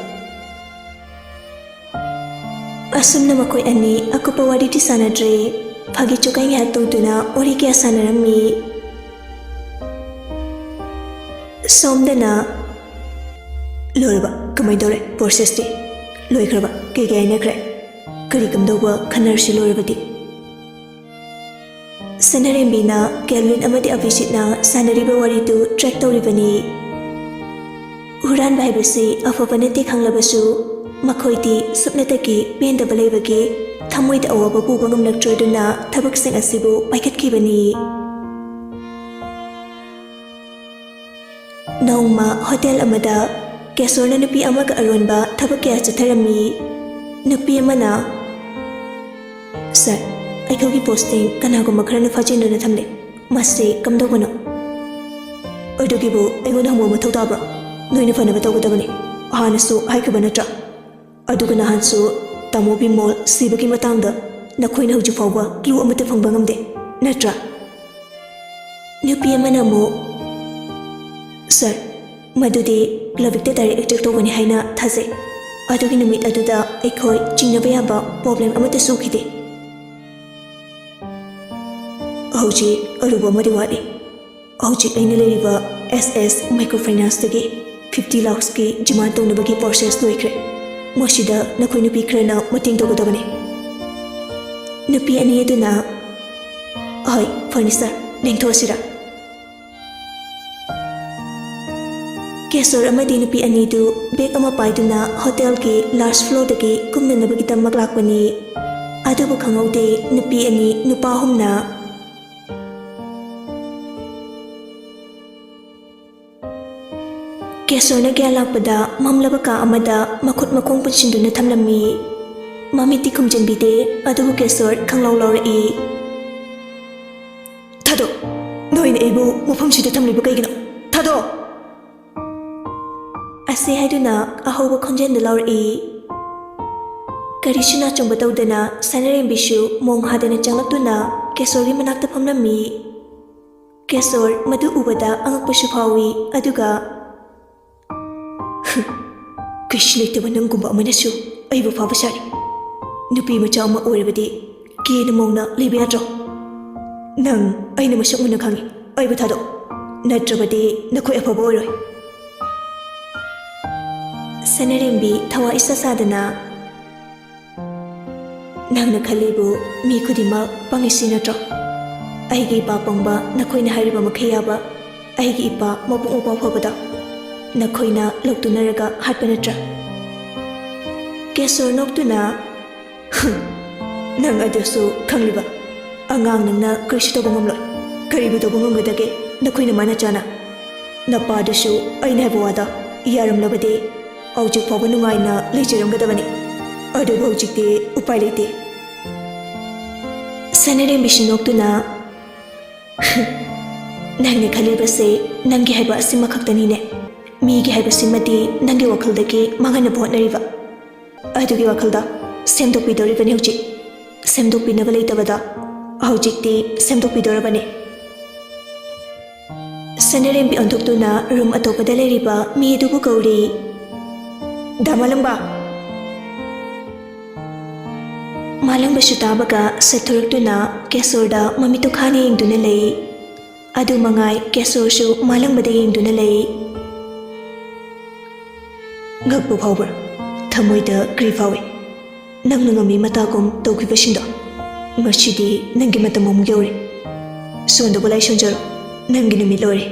ꯑꯁꯨꯝꯅ ꯃꯈꯣꯏ ꯑꯅꯤ ꯑꯀꯨꯞꯄ ꯋꯥꯔꯤꯗꯤ ꯁꯥꯟꯅꯗ꯭ꯔꯦ꯫ ꯐꯥꯒꯤ ꯆꯨꯒꯥꯏ ꯉꯥꯏꯍꯥꯛ ꯇꯧꯗꯨꯅ ꯋꯥꯔꯤ ꯀꯌꯥ ꯁꯥꯟꯅꯔꯝꯃꯤ꯫ ꯁꯣꯝꯗꯅ, "ꯂꯣꯏꯔꯕ? ꯀꯃꯥꯏꯅ ꯇꯧꯔꯦ? ꯄ꯭ꯔꯣꯁꯦꯁꯇꯤ ꯂꯣꯏꯈ꯭ꯔꯕ? ꯀꯩ ꯀꯩ ꯍꯥꯏꯅꯈ꯭ꯔꯦ? ꯀꯔꯤ ꯀꯝꯗꯧꯕ ꯈꯟꯅꯔꯁꯤ ꯂꯣꯏꯔꯕꯗꯤ?" ꯁꯅꯔꯦꯝꯕꯤꯅ ꯀꯦꯜꯚꯤꯟ ꯑꯃꯗꯤ ꯑꯚꯤꯖꯤꯠꯅ ꯁꯥꯟꯅꯔꯤꯕ ꯋꯥꯔꯤꯗꯨ track ꯇꯧꯔꯤꯕꯅꯤ꯫ ꯍꯨꯔꯥꯟꯕ ꯍꯥꯏꯕꯁꯤ ꯑꯐꯕ ꯅꯠꯇꯦ ꯈꯪꯂꯕꯁꯨ, ꯃꯈꯣꯏꯗꯤ ꯁꯨꯞꯅꯇꯒꯤ ꯄꯦꯟꯗꯕ ꯂꯩꯕꯒꯤ ꯊꯃꯣꯏꯗ ꯑꯋꯥꯕ ꯄꯨꯕ ꯉꯝꯂꯛꯇ꯭ꯔꯗꯨꯅ ꯊꯕꯛꯁꯤꯡ ꯑꯁꯤꯕꯨ ꯄꯥꯏꯈꯠꯈꯤꯕꯅꯤ꯫ ꯅꯣꯡꯃ ꯍꯣꯇꯦꯜ ꯑꯃꯗ ꯀꯦꯁꯣꯔꯅ ꯅꯨꯄꯤ ꯑꯃꯒ ꯑꯔꯣꯟꯕ ꯊꯕꯛ ꯀꯌꯥ ꯆꯠꯊꯔꯝꯃꯤ꯫ ꯅꯨꯄꯤ ꯑꯃꯅ, "ꯁꯥꯔ, ꯑꯩꯈꯣꯏꯒꯤ posting ꯀꯅꯥꯒꯨꯝꯕ ꯈꯔꯅ ꯐꯥꯖꯤꯟꯗꯨꯅ ꯊꯝꯂꯦ꯫ ꯃꯁꯤ ꯀꯝꯗꯧꯕꯅꯣ?" "ꯑꯗꯨꯒꯤꯕꯨ ꯑꯩꯉꯣꯟꯗ ꯍꯪꯕ ꯃꯊꯧ ꯇꯥꯕ꯭ꯔꯣ? ꯅꯣꯏꯅ ꯐꯅꯕ ꯇꯧꯒꯗꯕꯅꯤ꯫ ꯍꯥꯟꯅꯁꯨ ꯍꯥꯏꯈꯤꯕ ꯅꯠꯇ꯭ꯔꯥ? ꯑꯗꯨꯒ ꯅꯍꯥꯟꯁꯨ ꯇꯥꯃꯣ ꯕꯤꯃꯣꯜ ꯁꯤꯕꯒꯤ ꯃꯇꯥꯡꯗ ꯅꯈꯣꯏꯅ ꯍꯧꯖꯤꯛ ꯐꯥꯎꯕ clue ꯑꯃꯠꯇ ꯐꯪꯕ ꯉꯝꯗꯦ, ꯅꯠꯇ꯭ꯔꯥ?" ꯅꯨꯄꯤ ꯑꯃꯅ ꯑꯃꯨꯛ, "ꯁꯥꯔ, ꯃꯗꯨꯗꯤ ꯂꯕꯤꯛꯇ direct attack ꯇꯧꯒꯅꯤ ꯍꯥꯏꯅ ꯊꯥꯖꯩ꯫ ꯑꯗꯨꯒꯤ ꯅꯨꯃꯤꯠ ꯑꯗꯨꯗ ꯑꯩꯈꯣꯏ ꯆꯤꯡꯅꯕ ꯌꯥꯕ problem ꯑꯃꯠꯇꯁꯨ ꯎꯈꯤꯗꯦ꯫ ꯍꯧꯖꯤꯛ ꯑꯔꯨꯕ ꯑꯃꯗꯤ ꯋꯥꯠꯂꯤ꯫ ꯍꯧꯖꯤꯛ ꯑꯩꯅ ꯂꯩꯔꯤꯕ S S Microfinanceꯇꯒꯤ fifty lakhsꯀꯤ demand ꯇꯧꯅꯕꯒꯤ process ꯂꯣꯏꯈ꯭ꯔꯦ꯫ ꯃꯁꯤꯗ ꯅꯈꯣꯏ ꯅꯨꯄꯤ ꯈꯔꯅ ꯃꯇꯦꯡ ꯇꯧꯒꯗꯕꯅꯤ꯫" ꯅꯨꯄꯤ ꯑꯅꯤ ꯑꯗꯨꯅ, "ꯍꯣꯏ, ꯐꯅꯤ ꯁꯥꯔ, ꯂꯦꯡꯊꯣꯛꯑꯁꯤꯔꯥ?" ꯀꯦꯁꯣꯔ ꯑꯃꯗꯤ ꯅꯨꯄꯤ ꯑꯅꯤꯗꯨ bag ꯑꯃ ꯄꯥꯏꯗꯨꯅ ꯍꯣꯇꯦꯜꯒꯤ last floorꯗꯒꯤ ꯀꯨꯝꯅꯅꯕꯒꯤꯗꯃꯛ ꯂꯥꯛꯄꯅꯤ꯫ ꯑꯗꯨꯕꯨ ꯈꯪꯍꯧꯗꯦ, ꯅꯨꯄꯤ ꯑꯅꯤ ꯅꯨꯄꯥ ꯑꯍꯨꯝꯅ ꯀꯦꯁꯣꯔꯅ ꯒ꯭ꯌꯥꯟ ꯂꯥꯛꯄꯗ ꯃꯝꯂꯕ ꯀꯥ ꯑꯃꯗ ꯃꯈꯨꯠ ꯃꯈꯣꯡ ꯄꯨꯟꯁꯤꯟꯗꯨꯅ ꯊꯝꯂꯝꯃꯤ꯫ ꯃꯃꯤꯠꯇꯤ ꯈꯨꯝꯖꯤꯟꯕꯤꯗꯦ, ꯑꯗꯨꯕꯨ ꯀꯦꯁꯣꯔ ꯈꯪꯂꯧ ꯂꯧꯔꯛꯏ꯫ "ꯊꯥꯗꯣꯛ! ꯅꯣꯏꯅ ꯑꯩꯕꯨ ꯃꯐꯝꯁꯤꯗ ꯊꯝꯂꯤꯕ ꯀꯩꯒꯤꯅꯣ? ꯊꯥꯗꯣꯛ!" ꯑꯁꯤ ꯍꯥꯏꯗꯨꯅ ꯑꯍꯧꯕ ꯈꯣꯟꯖꯦꯜꯗꯨ ꯂꯧꯔꯛꯏ꯫ ꯀꯔꯤꯁꯨ ꯅꯥꯆꯨꯡꯕ ꯇꯧꯗꯅ ꯁꯅꯔꯦꯝꯕꯤꯁꯨ ꯃꯣꯡ ꯍꯥꯗꯅ ꯆꯪꯂꯛꯇꯨꯅ ꯀꯦꯁꯣꯔꯒꯤ ꯃꯅꯥꯛꯇ ꯐꯝꯂꯝꯃꯤ꯫ ꯀꯦꯁꯣꯔ ꯃꯗꯨ ꯎꯕꯗ ꯑꯉꯛꯄꯁꯨ ꯐꯥꯎꯏ, ꯑꯗꯨꯒ, "ꯀꯩꯁꯨ ꯂꯩꯇꯕ ꯅꯪꯒꯨꯝꯕ ꯑꯃꯅꯁꯨ ꯑꯩꯕꯨ ꯐꯥꯕ ꯁꯥꯔꯤ꯫ ꯅꯨꯄꯤ ꯃꯆꯥ ꯑꯃ ꯑꯣꯏꯔꯕꯗꯤ ꯀꯦꯅ ꯃꯧꯅ ꯂꯩꯕ ꯌꯥꯗ꯭ꯔꯣ? ꯅꯪ ꯑꯩꯅ ꯃꯁꯛ ꯃꯨꯟꯅ ꯈꯪꯏ꯫ ꯑꯩꯕꯨ ꯊꯥꯗꯣꯛ, ꯅꯠꯇ꯭ꯔꯕꯗꯤ ꯅꯈꯣꯏ ꯑꯐꯕ ꯑꯣꯏꯔꯣꯏ꯫" ꯁꯅꯔꯦꯝꯕꯤ ꯊꯋꯥ ꯏꯁꯥ ꯁꯥꯗꯅ, "ꯅꯪꯅ ꯈꯜꯂꯤꯕꯨ ꯃꯤ ꯈꯨꯗꯤꯡꯃꯛ ꯄꯪꯉꯤꯁꯤ ꯅꯠꯇ꯭ꯔꯣ? ꯑꯩꯒꯤ ꯏꯄꯥ ꯄꯪꯕ, ꯅꯈꯣꯏꯅ ꯍꯥꯏꯔꯤꯕ ꯃꯈꯩ ꯌꯥꯕ ꯑꯩꯒꯤ ꯏꯄꯥ ꯃꯕꯨꯛ ꯃꯄꯥꯎ ꯐꯕꯗꯣ ꯅꯈꯣꯏꯅ ꯂꯧꯇꯨꯅꯔꯒ ꯍꯥꯠꯄ ꯅꯠꯇ꯭ꯔꯥ? ꯀꯦꯁꯣꯔ ꯅꯣꯛꯇꯨꯅ, "ꯅꯪ ꯑꯗꯨꯁꯨ ꯈꯪꯂꯤꯕ? ꯑꯉꯥꯡ ꯅꯪꯅ ꯀꯔꯤꯁꯨ ꯇꯧꯕ ꯉꯝꯂꯣꯏ꯫ ꯀꯔꯤꯕꯨ ꯇꯧꯕ ꯉꯝꯒꯗꯒꯦ ꯅꯈꯣꯏꯅ ꯃꯥꯅ ꯆꯥꯅ? ꯅꯄꯥꯗꯨꯁꯨ ꯑꯩꯅ ꯍꯥꯏꯕ ꯋꯥꯗ ꯌꯥꯔꯝꯂꯕꯗꯤ ꯍꯧꯖꯤꯛ ꯐꯥꯎꯕ ꯅꯨꯡꯉꯥꯏꯅ ꯂꯩꯖꯔꯝꯒꯗꯕꯅꯤ꯫ ꯑꯗꯨꯕꯨ ꯍꯧꯖꯤꯛꯇꯤ ꯎꯄꯥꯏ ꯂꯩꯇꯦ꯫" ꯁꯅꯥꯔꯦꯝꯕꯤꯁꯨ ꯅꯣꯛꯇꯨꯅ, "ꯅꯪꯅ ꯈꯜꯂꯤꯕꯁꯦ ꯅꯪꯒꯤ ꯍꯥꯏꯕ ꯑꯁꯤꯃꯈꯛꯇꯅꯤꯅꯦ꯫ ꯃꯤꯒꯤ ꯍꯥꯏꯕꯁꯤꯃꯗꯤ ꯅꯪꯒꯤ ꯋꯥꯈꯜꯗꯒꯤ ꯃꯥꯡꯍꯟꯅꯕ ꯍꯣꯠꯅꯔꯤꯕ꯫ ꯑꯗꯨꯒꯤ ꯋꯥꯈꯜꯗ ꯁꯦꯝꯗꯣꯛꯄꯤꯗꯧꯔꯤꯕꯅꯤ ꯍꯧꯖꯤꯛ꯫ ꯁꯦꯝꯗꯣꯛꯄꯤꯅꯕ ꯂꯩꯇꯕꯗ ꯍꯧꯖꯤꯛꯇꯤ ꯁꯦꯝꯗꯣꯛꯄꯤꯗꯧꯔꯕꯅꯤ꯫" ꯁꯅꯥꯔꯦꯝꯕꯤ ꯑꯣꯟꯊꯣꯛꯇꯨꯅ ꯔꯨꯝ ꯑꯇꯣꯞꯄꯗ ꯂꯩꯔꯤꯕ ꯃꯤ ꯑꯗꯨꯕꯨ ꯀꯧꯔꯤ꯫ "ꯗꯥ ꯃꯥꯂꯪꯕ!" ꯃꯥꯂꯪꯕꯁꯨ ꯇꯥꯕꯒ ꯁꯠꯊꯣꯔꯛꯇꯨꯅ ꯀꯦꯁꯣꯔꯗ ꯃꯃꯤꯠꯇꯨ ꯈꯥꯅ ꯌꯦꯡꯗꯨꯅ ꯂꯩ꯫ ꯑꯗꯨ ꯃꯉꯥꯏ, ꯀꯦꯁꯣꯔꯁꯨ ꯃꯥꯂꯪꯕꯗ ꯌꯦꯡꯗꯨꯅ ꯂꯩ꯫ "ꯉꯛꯄ ꯐꯥꯎꯕ꯭ꯔꯥ? ꯊꯃꯣꯏꯗ ꯀꯔꯤ ꯐꯥꯎꯏ? ꯅꯪꯅ ꯉꯝꯃꯤ ꯃꯇꯥꯒꯨꯝ ꯇꯧꯈꯤꯕꯁꯤꯡꯗꯣ꯫ ꯉꯁꯤꯗꯤ ꯅꯪꯒꯤ ꯃꯇꯝ ꯑꯃꯨꯛ ꯌꯧꯔꯦ꯫ ꯁꯣꯟꯗꯕ ꯂꯥꯏꯁꯣꯟꯖꯔꯣ, ꯅꯪꯒꯤ ꯅꯨꯃꯤꯠ ꯂꯣꯏꯔꯦ꯫"